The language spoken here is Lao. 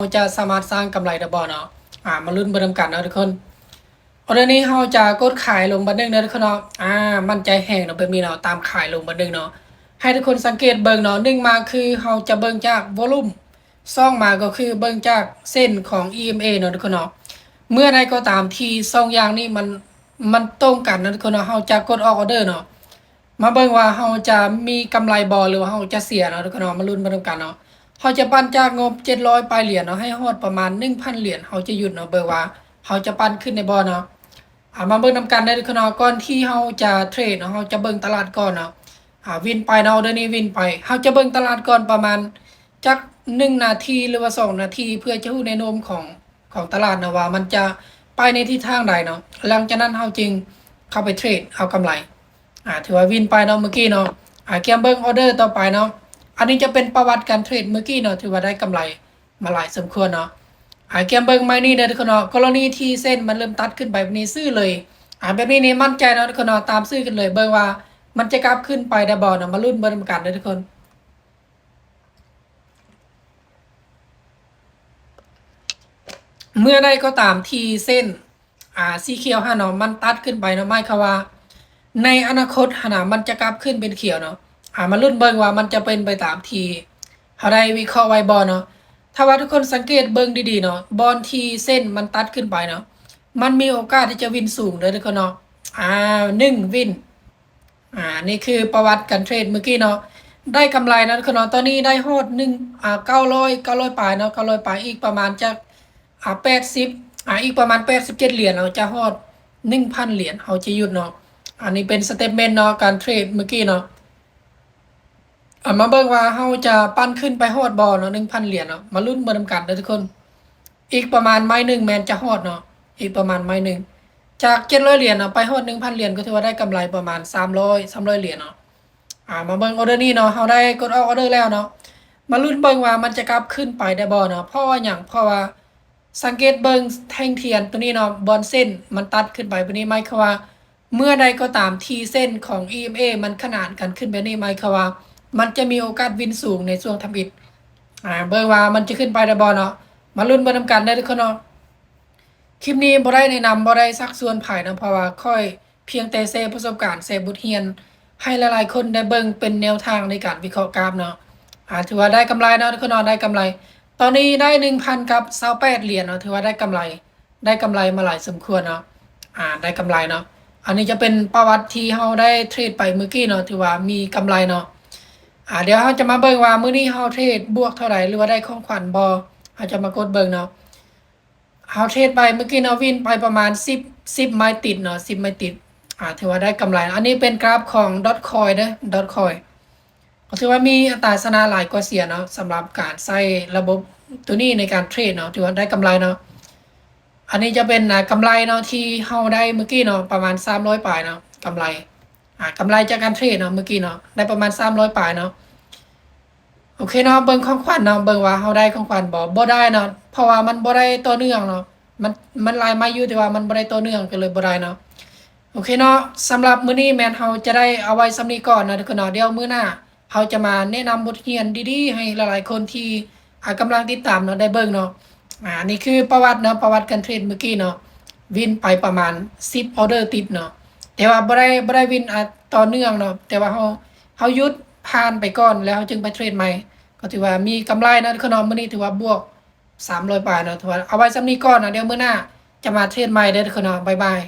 ເຮົາຈະສາມາດສ້າງກຳໄລໄດ້ບໍ່ເນາະ? ອາ ມາລຸ້ນເບິ່ງນຳກັນເນາະທຸກຄົນ. ອໍເດີນີ້ເຮົາຈະກົດຂາຍລົງບາດໜຶ່ງເນາະທຸກຄົນເນາະ. ອາ ໝັ້ນໃຈແຮງເນາະ ແບບນີ້ເນາະ ຕາມຂາຍລົງບາດໜຶ່ງເນາະ. ໃຫ້ທຸກຄົນສັງເກດເບິ່ງເນາະ, ໜຶ່ງມາຄືເຮົາຈະເບິ່ງຈາກໂວລຸມ, ສອງມາກໍຄືເບິ່ງຈາກເສັ້ນຂອງ ອີເອັມເອ ເນາະທຸກຄົນເນາະ. ເມື່ອໃດກໍຕາມທີ່ສອງຢ່າງນີ້ມັນ ມັນຕົງກັນເນາະທຸກຄົນເນາະ, ເຮົາຈະກົດອອກອໍເດີເນາະ. ມາເບິ່ງວ່າເຮົາຈະມີກຳໄລບໍ່ ຫຼືວ່າເຮົາຈະເສຍເນາະທຸກຄົນເນາະ. ມາລຸ້ນເບິ່ງນຳກັນເນາະ. ເຮົາຈະປັ່ນຈາກງົບເຈັດຮ້ອຍປາຍຫຼຽນເນາະ ໃຫ້ຮອດປະມານໜຶ່ງພັນຫຼຽນ ເຮົາຈະຢຸດເນາະ. ເບິ່ງວ່າເຮົາຈະປັ່ນຂຶ້ນໄດ້ບໍ່ເນາະ. ອາ ມາເບິ່ງນຳກັນເດີທຸກຄົນເນາະ. ກ່ອນທີ່ເຮົາຈະເທຣດເນາະ ເຮົາຈະເບິ່ງຕະຫຼາດກ່ອນເນາະ. ອາ ວິນໄປເນາະ, ອໍເດີນີ້ວິນໄປ. ເຮົາຈະເບິ່ງຕະຫຼາດກ່ອນປະມານຈັກໜຶ່ງນາທີ ຫຼືວ່າສອງນາທີ ເພື່ອຈະຮູ້ແນວໂນ້ມຂອງ ຂອງຕະຫຼາດເນາະ ວ່າມັນຈະໄປໃນທິດທາງໃດເນາະ. ຫຼັງຈາກນັ້ນເຮົາຈຶ່ງເຂົ້າໄປເທຣດເອົາກຳໄລ. ອາ ຖືວ່າວິນໄປເນາະມື້ກີ້ເນາະ. ອາ ກຽມເບິ່ງອໍເດີຕໍ່ໄປເນາະ. ອັນນີ້ຈະເປັນປະຫວັດການເທຣດມື້ກີ້ເນາະ, ຖືວ່າໄດ້ກຳໄລມາຫຼາຍສົມຄວນເນາະ. ອາ ກຽມເບິ່ງໄມ້ນີ້ເດີທຸກຄົນເນາະ. ກໍລະນີທີ່ເສັ້ນມັນເລີ່ມຕັດຂຶ້ນໄປແບບນີ້ ຊື້ເລີຍ. ອາ ແບບນີ້ນີ້ໝັ້ນໃຈເນາະທຸກຄົນເນາະ, ຕາມຊື້ກັນເລີຍ. ເບິ່ງວ່າມັນຈະກັບຂຶ້ນໄປໄດ້ບໍ່ເນາະ. ມາລຸ້ນເບິ່ງນຳກັນເດີທຸກຄົນ. ເມື່ອໃດກໍຕາມທີ່ເສັ້ນ ອາ ສີຂຽວຫັ້ນເນາະ ມັນຕັດຂຶ້ນໄປເນາະ, ໝາຍຄວາມວ່າໃນອະນາຄົດຫັ້ນນະ ມັນຈະກັບຂຶ້ນເປັນຂຽວເນາະ. ອາ ມາລຸ້ນເບິ່ງວ່າມັນຈະເປັນໄປຕາມທີ່ເຮົາໄດ້ວິເຄາະໄວ້ບໍ່ເນາະ. ຖ້າວ່າທຸກຄົນສັງເກດເບິ່ງດີໆເນາະ, ບ່ອນທີ່ເສັ້ນມັນຕັດຂຶ້ນໄປເນາະ ມັນມີໂອກາດທີ່ຈະວິນສູງເດີທຸກຄົນເນາະ. ອາ ໜຶ່ງວິນ. ອາ ນີ້ຄືປະຫວັດການເທຣດມື້ກີ້ເນາະ, ໄດ້ກຳໄລເນາະທຸກຄົນເນາະ. ຕອນນີ້ໄດ້ຮອດໜຶ່ງ ອາ ເກົ້າຮ້ອຍ ເກົ້າຮ້ອຍປາຍເນາະ, ເກົ້າຮ້ອຍປາຍ. ອີກປະມານຈັກ ອາ ແປດສິບ ອາ ອີກປະມານແປດສິບເຈັດຫຼຽນເນາະ ຈະຮອດໜຶ່ງພັນຫຼຽນ ເຮົາຈະຢຸດເນາະ. ອັນນີ້ເປັນສະເຕດເມັນເນາະ ການເທຣດມື້ກີ້ເນາະ. ເອົາມາເບິ່ງວ່າເຮົາຈະປັ່ນຂຶ້ນໄປຮອດບໍ່ເນາະ ໜຶ່ງພັນຫຼຽນເນາະ. ມາລຸ້ນເບິ່ງນຳກັນເດີທຸກຄົນ. ອີກປະມານໄມ້ໜຶ່ງແມ່ນຈະຮອດເນາະ, ອີກປະມານໄມ້ໜຶ່ງ. ຈາກເຈັດຮ້ອຍຫຼຽນເນາະ ໄປຮອດໜຶ່ງພັນຫຼຽນ ກໍຖືວ່າໄດ້ກຳໄລປະມານສາມຮ້ອຍ ສາມຮ້ອຍຫຼຽນເນາະ. ອາ ມາເບິ່ງອໍເດີນີ້ເນາະ, ເຮົາໄດ້ກົດອອກອໍເດີແລ້ວເນາະ. ມາລຸ້ນເບິ່ງວ່າມັນຈະກັບຂຶ້ນໄປໄດ້ບໍ່ເນາະ. ເພາະວ່າຫຍັງ? ເພາະວ່າສັງເກດເບິ່ງແທ່ງທຽນໂຕນີ້ເນາະ, ບ່ອນເສັ້ນມັນຕັດຂຶ້ນໄປແບບນີ້ ໝາຍຄວາມວ່າ ເມື່ອໃດກໍຕາມທີ່ເສັ້ນຂອງ ອີເອັມເອ ມັນຂະໜານກັນຂຶ້ນແບບນີ້ ໝາຍຄວາມວ່າມັນຈະມີໂອກາດວິນສູງໃນຊ່ວງທຳອິດ. ອາ ເບິ່ງວ່າມັນຈະຂຶ້ນໄປໄດ້ບໍ່ເນາະ. ມາລຸ້ນເບິ່ງນຳກັນເດີທຸກຄົນເນາະ. ຄລິບນີ້ບໍ່ໄດ້ແນະນຳ ບໍ່ໄດ້ຊັກຊວນໃຜເນາະ, ເພາະວ່າຂ້ອຍພຽງແຕ່ແຊປະສົບການ ແຊບົດຮຽນໃຫ້ຫຼາຍໆຄົນໄດ້ເບິ່ງເປັນແນວທາງໃນການວິເຄາະກຣາຟເນາະ. ອາ ຖືວ່າໄດ້ກຳໄລເນາະທຸກຄົນເນາະ, ໄດ້ກຳໄລ. ຕອນນີ້ໄດ້ໜຶ່ງພັນກັບຊາວແປດຫຼຽນເນາະ, ຖືວ່າໄດ້ກຳໄລ. ໄດ້ກຳໄລມາຫຼາຍສົມຄວນເນາະ. ອາ ໄດ້ກຳໄລເນາະ. ອັນນີ້ຈະເປັນປະຫວັດທີ່ເຮົາໄດ້ເທຣດໄປມື້ກີ້ເນາະ, ຖືວ່າມີກຳໄລເນາະ. ອາ ດຽວເຮົາຈະມາເບິ່ງວ່າມື້ນີ້ເຮົາເທຣດບວກເທົ່າໃດ ຫຼືວ່າໄດ້ຂອງຂວັນບໍ່, ເຮົາຈະມາກົດເບິ່ງເນາະ. ເຮົາເທຣດໄປມື້ກີ້ເນາະ, ວິນໄປປະມານສິບ ສິບໄມ້ຕິດເນາະ, ສິບໄມ້ຕິດ. ອາ ຖືວ່າໄດ້ກຳໄລ. ອັນນີ້ເປັນກຣາຟຂອງ Dogecoin ເດີ, Dogecoin. ກໍຖືວ່າມີອັດຕາຊະນະຫຼາຍກວ່າເສຍເນາະ, ສຳລັບການໃຊ້ລະບົບໂຕນີ້ໃນການເທຣດເນາະ, ຖືວ່າໄດ້ກຳໄລເນາະ. ອັນນີ້ຈະເປັນ ອາ ກຳໄລເນາະ ທີ່ເຮົາໄດ້ມື້ກີ້ເນາະ, ປະມານສາມຮ້ອຍປາຍເນາະ, ກຳໄລ ອາ ກຳໄລຈາກການເທຣດເນາະ, ມື້ກີ້ເນາະ ໄດ້ປະມານສາມຮ້ອຍປາຍເນາະ. ໂອເຄເນາະ, ເບິ່ງຂອງຂວັນເນາະ, ເບິ່ງວ່າເຮົາໄດ້ຂອງຂວັນບໍ່? ບໍ່ໄດ້ເນາະ, ເພາະວ່າມັນບໍ່ໄດ້ຕໍ່ເນື່ອງເນາະ. ມັນ ມັນຫຼາຍໄມ້ຢູ່ ແຕ່ວ່າມັນບໍ່ໄດ້ຕໍ່ເນື່ອງ ກໍເລີຍບໍ່ໄດ້ເນາະ. ໂອເຄເນາະ, ສຳລັບມື້ນີ້ແມ່ນເຮົາຈະໄດ້ເອົາໄວ້ສ່ຳນີ້ກ່ອນເນາະທຸກຄົນເນາະ. ດຽວມື້ໜ້າເຮົາຈະມາແນະນຳບົດຮຽນດີໆ ໃຫ້ຫຼາຍໆຄົນທີ່ ອາ ກຳລັງຕິດຕາມເນາະ ໄດ້ເບິ່ງເນາະ. ອາ ນີ້ຄືປະຫວັດເນາະ, ປະຫວັດການເທຣດມື້ກີ້ເນາະ, ວິນໄປປະມານສິບອໍເດີຕິດເນາະ, ແຕ່ວ່າບໍ່ໄດ້ ບໍ່ໄດ້ວິນ ອາ ຕໍ່ເນື່ອງເນາະ, ແຕ່ວ່າເຮົາ ເຮົາຢຸດຜ່ານໄປກ່ອນ ແລ້ວເຮົາຈຶ່ງໄປເທຣດໃໝ່. ກໍຖືວ່າມີກຳໄລເນາະທຸກຄົນເນາະ, ມື້ນີ້ຖືວ່າບວກສາມຮ້ອຍປາຍເນາະ, ຖືວ່າເອົາໄວ້ສ່ຳນີ້ກ່ອນເນາະ, ດຽວມື້ໜ້າຈະມາເທຣດໃໝ່ເດີທຸກຄົນເນາະ. ບາຍບາຍ.